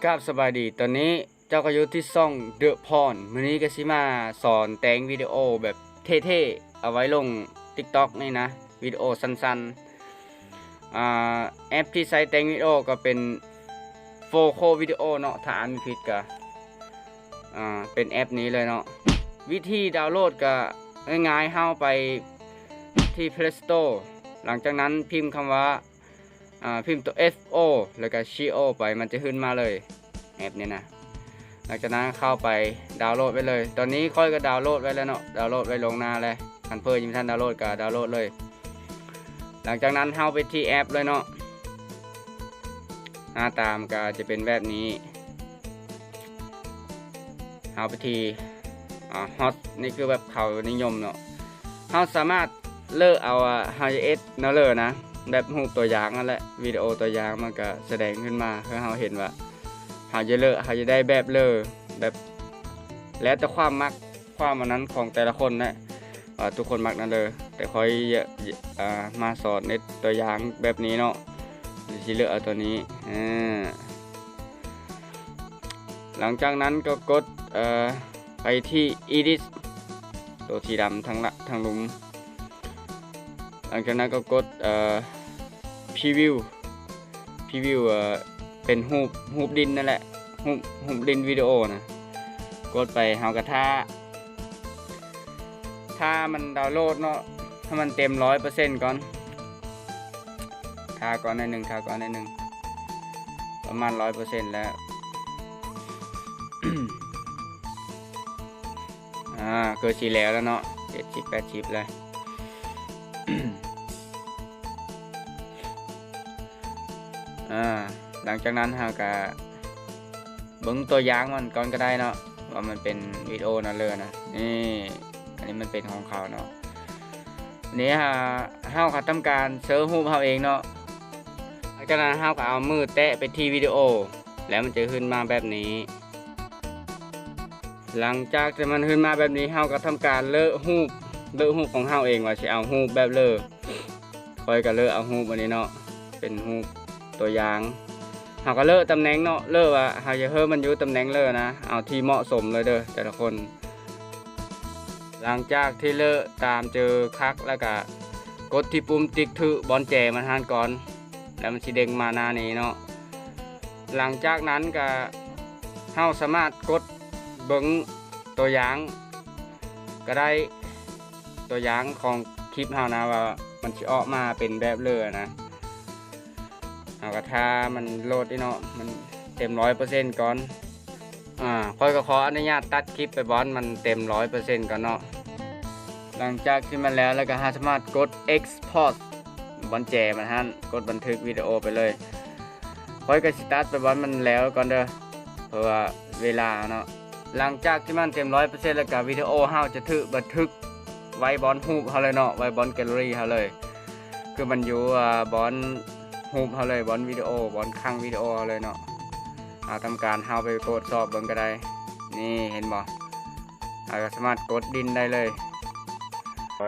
ກາບສະບາຍດີ ຕອນນີ້ເຈົ້າກໍຢູ່ທີ່ຊ່ອງ The Pon ມື້ນີ້ກໍຊິມາສອນແຕ່ງວິດີໂອແບບເທ່ໆ ເອົາໄວ້ລົງ TikTok ນີ້ນະ ວິດີໂອສັ້ນໆ. ອ່າ ແອັບທີ່ໃຊ້ແຕ່ງວິດີໂອກໍເປັນ Foco Video ເນາະ ຖ້າອ່ານບໍ່ຜິດກໍ ອ່າ ເປັນແອັບນີ້ເລີຍເນາະ. ວິທີດາວໂຫຼດກໍງ່າຍໆ ເຮົາໄປທີ່ Play Store ຫຼັງຈາກນັ້ນພິມຄຳວ່າ ອ່າ ພິມຕົວ F O ແລ້ວກໍ C O ໄປ ມັນຈະຂຶ້ນມາເລີຍ ແອັບນີ້ນະ. ຫຼັງຈາກນັ້ນເຂົ້າໄປດາວໂຫຼດໄວ້ເລີຍ ຕອນນີ້ຂ້ອຍກໍດາວໂຫຼດໄວ້ແລ້ວເນາະ ດາວໂຫຼດໄວ້ລ່ວງໜ້າແລ້ວ. ຄັນເພິ່ນຍັງບໍ່ທັນດາວໂຫຼດກໍດາວໂຫຼດເລີຍ. ຫຼັງຈາກນັ້ນເຮົາໄປທີ່ແອັບເລີຍເນາະ ໜ້າຕາມັນກໍຈະເປັນແບບນີ້. ເຮົາໄປທີ່ ອ່າ Hot ນີ້ຄືແບບເຂົານິຍົມເນາະ. ເຮົາສາມາດເລືອກເອົາ ອ່າ ເຮົາຈະເຮັດແນວເລີນະ ແບບຮູບຕົວຢ່າງນັ້ນແຫຼະ ວິດີໂອຕົວຢ່າງ ມັນກະສະແດງຂຶ້ນມາໃຫ້ເຮົາເຫັນວ່າ ເຮົາຈະເລືອກ ເຮົາຈະໄດ້ແບບເລີ ແບບແລ້ວແຕ່ຄວາມມັກ ຄວາມອັນນັ້ນຂອງແຕ່ລະຄົນແຫຼະ ວ່າທຸກຄົນມັກແນວເລີ. ແຕ່ຂ້ອຍ ອ່າ ມາສອນເຮັດຕົວຢ່າງແບບນີ້ເນາະ ຊິເລືອກເອົາຕົວນີ້. ເອີ ຫຼັງຈາກນັ້ນກໍກົດ ເອີ ໄປທີ່ Edit ໂຕສີດຳທາງລະ ທາງລຸ່ມ. ຫຼັງຈາກນັ້ນກໍກົດ ເອີ Preview Preview ເອີ ເປັນຮູບ ຮູບດິນນັ້ນແຫຼະ ຮູບ ຮູບດິນວິດີໂອນະ. ກົດໄປ ເຮົາກໍຖ້າ ຖ້າມັນດາວໂຫຼດເນາະ ໃຫ້ມັນເຕັມຮ້ອຍເປີເຊັນກ່ອນ. ຖ້າກ່ອນໜ້ອຍໜຶ່ງ ຖ້າກ່ອນໜ້ອຍໜຶ່ງ ປະມານຮ້ອຍເປີເຊັນແລ້ວ. ອ່າ ເກືອບຊິແລ້ວແລ້ວເນາະ ເຈັດສິບແປດສິບແລ້ວ. ອ່າ ຫຼັງຈາກນັ້ນເຮົາກະເບິ່ງຕົວຢ່າງມັນກ່ອນກໍໄດ້ເນາະ ວ່າມັນເປັນວິດີໂອແນວເລີນະ. ນີ້ ອັນນີ້ມັນເປັນຂອງເຂົາເນາະ. ນີ້ເຮົາ ເຮົາກໍທຳການເຊີຮູບເຮົາເອງເນາະ. ຫຼັງຈາກນັ້ນເຮົາກໍເອົາມືແຕະໄປທີ່ວິດີໂອ ແລ້ວມັນຈະຂຶ້ນມາແບບນີ້. ຫຼັງຈາກທີ່ມັນຂຶ້ນມາແບບນີ້ ເຮົາກໍທຳການເລືອກຮູບ ເລືອກຮູບຂອງເຮົາເອງວ່າຊິເອົາຮູບແບບເລີ. ຂ້ອຍກໍເລືອກເອົາຮູບອັນນີ້ເນາະ ເປັນຮູບຕົວຢ່າງ. ເຮົາກໍເລືອກຕຳແໜ່ງເນາະ ເລືອກວ່າເຮົາຈະເຮີ້ມັນຢູ່ຕຳແໜ່ງເລີນະ ເອົາທີ່ເໝາະສົມເລີຍເດີແຕ່ລະຄົນ. ຫຼັງຈາກທີ່ເລືອກຕາມເຈີຄັກແລ້ວກະກົດທີ່ປຸ່ມຕິກຖືບອນແຈມັນຫັ້ນກ່ອນ ແລ້ວມັນຊິເດັ້ງມາໜ້ານີ້ເນາະ. ຫຼັງຈາກນັ້ນກະເຮົາສາມາດກົດເບິ່ງຕົວຢ່າງກໍໄດ້ ຕົວຢ່າງຂອງຄລິບເຮົານະ ວ່າມັນຊິອອກມາເປັນແບບເລີນະ. ເຮົາກໍຖ້າມັນໂຫຼດນີ້ເນາະ ມັນເຕັມຮ້ອຍເປີເຊັນກ່ອນ. ອ່າ ຂ້ອຍກໍຂໍອະນຸຍາດຕັດຄລິບໄປບ່ອນມັນເຕັມຮ້ອຍເປີເຊັນກ່ອນເນາະ. ຫຼັງຈາກທີ່ມັນແລ້ວ ແລ້ວກໍເຮົາສາມາດກົດ Export ບ່ອນແຈມັນຫັ້ນ ກົດບັນທຶກວິດີໂອໄປເລີຍ. ຂ້ອຍກໍຊິຕັດໄປບ່ອນມັນແລ້ວກ່ອນເດີ ເພາະວ່າເວລາເນາະ. ຫຼັງຈາກທີ່ມັນເຕັມຮ້ອຍເປີເຊັນແລ້ວກະ ວິດີໂອເຮົາຈະຖືກບັນທຶກໄວ້ບ່ອນຮູບເຮົາເລີຍເນາະ ໄວ້ບ່ອນແກລເລີຣີເຮົາເລີຍ ຄືມັນຢູ່ ອ່າ ບ່ອນຮູບເຮົາເລີຍ ບ່ອນວິດີໂອ ບ່ອນຄັງວິດີໂອເຮົາເລີຍເນາະ. ເຮົາທຳການເຮົາໄປກວດສອບເບິ່ງກໍໄດ້. ນີ້ເຫັນບໍ່ ເຮົາກໍສາມາດກົດດິນໄດ້ເລີຍ. ໂອ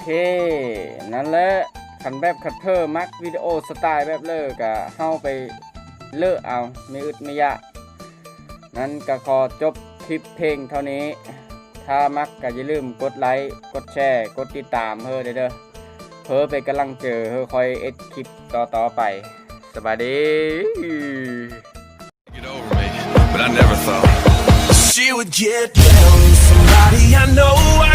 ເຄ ນັ້ນແຫຼະ ຄັນແບບຄັນເພີມັກວິດີໂອສະໄຕແບບເລີ ກະເຮົາໄປເລືອກເອົາ ມີອຶດມີຢາກ. ນັ້ນກະຂໍຈົບຄລິບພຽງເທົ່ານີ້. ຖ້າມັກກະຢ່າລືມກົດໄລ ກົດແຊ ກົດຕິດຕາມເຮີໄດ້ເດີ ເພື່ອເປັນກຳລັງໃຈເຮີຂ້ອຍເຮັດຄລິບຕໍ່ໆໄປ. ສະບາຍດີ. Get over me, but I never thought she would get down with somebody I know.